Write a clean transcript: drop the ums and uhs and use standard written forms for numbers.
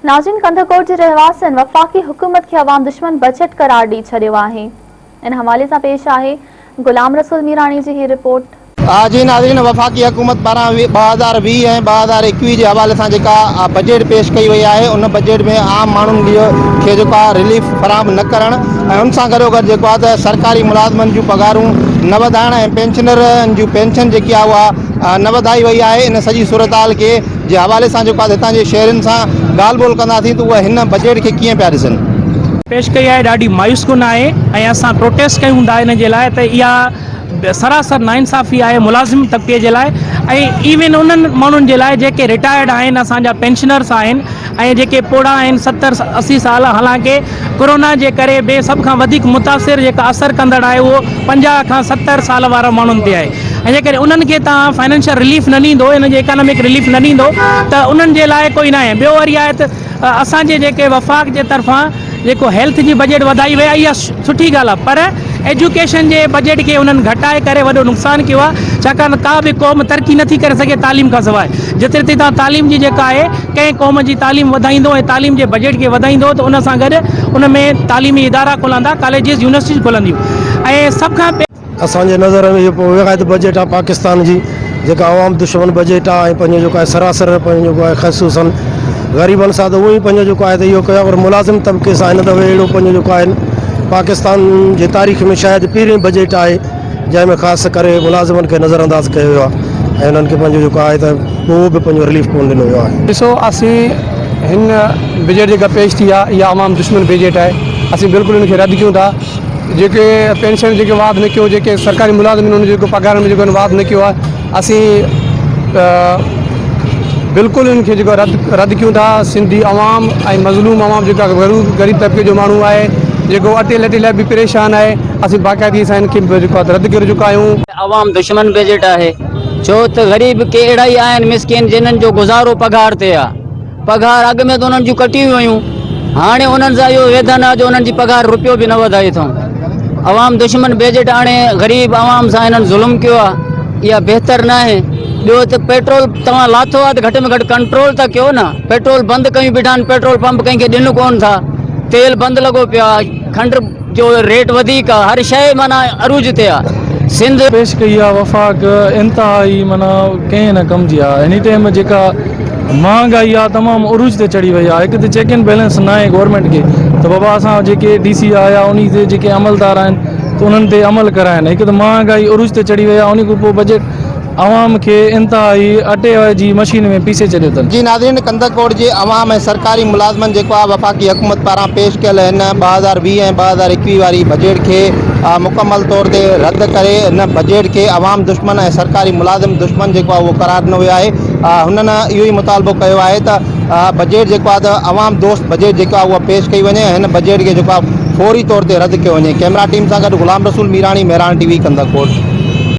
ناظرين ڪنڌڪوٽ جي رهواسين وفاقي حڪومت کي عوام دشمن بجيٽ قرار ڏئي ڇڏيو آهي ان حوالي سان پيش آهي غلام رسول ميراڻي جي هي رپورٽ. جي ناظرين وفاقي حڪومت پاران 2020 ۽ 2021 جي حوالي سان جيڪا بجيٽ پيش ڪئي وئي آهي ان بجيٽ ۾ عام ماڻهن کي جيڪو آهي رليف فراهم نه ڪرڻ ۽ ان سان گڏوگڏ جيڪو آهي ته سرڪاري ملازمن جون پگهارون نه وڌائڻ ۽ پينشنرن جون پينشن جيڪي آهي اها نه وڌائي وئي آهي ان سڄي صورتحال کي جي حوالي سان جيڪو آهي هتان جي شهرين سان ڳالهه ٻولهه ڪنداسين ته اهي هن بجيٽ کي ڪيئن پيا ڏسن. پيش ڪئي آهي ڏاڍي مايوس ڪن آهي ۽ اسان پروٽيسٽ ڪيون ٿا ان جي لاء ته اها سراسر ناانصافي آهي ملازم طبقي جي لاء ۽ ايون انهن ماڻهن جي لاء جيڪي رٽائرڊ آهن اسان جا پينشنرس آهن ۽ جيڪي پوڙها آهن ستر 80 سال حالانڪه ڪورونا جي ڪري به سڀ کان وڌيڪ متاثر جيڪا اثر ڪندڙ آهي اهو 50 کان 70 سال وارا ماڻهن تي آهي ۽ جيڪڏهن انهن کي توهان فائنانشل رليف نه ڏيندو انهن جي اڪانامڪ رليف نه ڏيندو ته انهن جي لاء ڪوئي ناهي ٻيو وري آهي ته اسان جي جيڪي وفاق جي طرفان جيڪو هيلٿ جي بجيٽ وڌائي وئي آهي اها سٺي ڳالهه آهي پر ايجوڪيشن جي بجيٽ کي انهن گهٽائي ڪري وڏو نقصان ڪيو آهي ڇاڪاڻ ته ڪا به قوم ترقي نٿي ڪري سگهي تعليم کان سواء جيتري تائين توهان تعليم جي جيڪا آهي ڪنهن قوم جي تعليم وڌائيندو ۽ تعليم جي بجيٽ کي وڌائيندو ته ان سان گڏ ان ۾ تعليمي ادارا کلندا ڪاليجز يونيورسٽيز کلنديون ۽ سڀ کان اسان جي نظر ۾ اهو بيقاعده بجيٽ آهي پاڪستان جي جيڪا عوام دشمن بجيٽ آهي ۽ پنهنجو جيڪو آهي سراسر پنهنجو جيڪو آهي خصوصن غريبن سان ته اهو ئي پنهنجو جيڪو آهي ته اهو ڪيو پر ملازم طبقي سان هن دفعي اهڙو پنهنجو جيڪو آهي پاڪستان جي تاريخ ۾ شايد پهرين بجيٽ آهي جنهن ۾ خاص ڪري ملازمن کي نظر انداز ڪيو ويو آهي ۽ انهن کي پنهنجو جيڪو آهي ته ڪو به پنهنجو رليف ڪونه ڏنو ويو آهي. ڏسو اسين هن بجيٽ جيڪا پيش ٿي آهي اها عوام دشمن بجيٽ آهي اسين بلڪل ان کي رد ڪيون ٿا. جيڪي پينشن جيڪي واڌ نه ڪيو جيڪي سرڪاري ملازم آهن انهن جي جيڪو پگهارن ۾ جيڪو واڌ نه ڪيو آهي اسين بلڪل ان کي جيڪو رد رد ڪيون ٿا سنڌي عوام ۽ مظلوم عوام جيڪا غريب غريب طبقي جو ماڻهو آهي جيڪو اٽي لٽي لاء به پريشان آهي اسين باقاعدگي سان ان کي جيڪو آهي رد ڪري چڪا آهيون. عوام دشمن بجيٽ آهي ڇو ته غريب ڪي اهڙا ئي آهن مسڪين جنھن جو گذارو پگهار تي آهي. پگهار اڳ ۾ ته انهن جون ڪٽيون ويون هاڻي انهن سان اهو ويڌن آهي جو انهن جي پگهار رپيو به نه وڌائي اٿئون عوام دشمن بيجٽ آڻي غريب عوام سان هنن ظلم ڪيو آهي اها بهتر نه آهي ٻيو ته پيٽرول توهان لاٿو آهي ته گهٽ ۾ گهٽ ڪنٽرول ته ڪيو نه پيٽرول بند ڪيون بيٺا آهن پيٽرول پمپ ڪنهن کي ڏن ڪون ٿا تيل بند لڳو پيو آهي کنڊ جو ريٽ وڌيڪ آ هر شيء معنيٰ عروج تي آ سنڌ. پيش ڪئي آ وفاق انتهائي معنيٰ ڪنهن نه ڪم جي آ هن ٽيم جيڪا مهانگائي آ تمام عروج تي چڙهي وئي آ هڪ ته چيڪ اينڊ بيلنس ناهي گورنمينٽ کي ته بابا اسان جيڪي ڊي سي آ يا انهي تي جيڪي عملدار آهن ته انهن تي عمل ڪرائن هڪ ته مهانگائي عروج تي چڙهي وئي آ انهي کان پوء بجيٽ عوام کي انتهائي اٽي جي مشين ۾ پيسي ڇڏيو اٿن. جي ناظرين ڪنڌڪوٽ جي عوام ۽ سرڪاري ملازمن جيڪو آهي وفاقي حڪومت پاران پيش ڪيل هن 2020 ۽ 2021 واري بجيٽ کي مڪمل طور تي رد ڪري هن بجيٽ کي عوام دشمن ۽ سرڪاري ملازم دشمن جيڪو آهي اهو قرار ڏنو ويو آهي هنن اهو ئي مطالبو ڪيو آهي ته بجيٽ جيڪو آهي ته عوام دوست بجيٽ جيڪو آهي اها پيش ڪئي وڃي ۽ هن بجيٽ کي جيڪو آهي فوري طور تي رد ڪيو وڃي ڪئميرا ٽيم سان گڏ غلام رسول ميراڻي مهراڻ ٽي وي ڪنڌڪوٽ.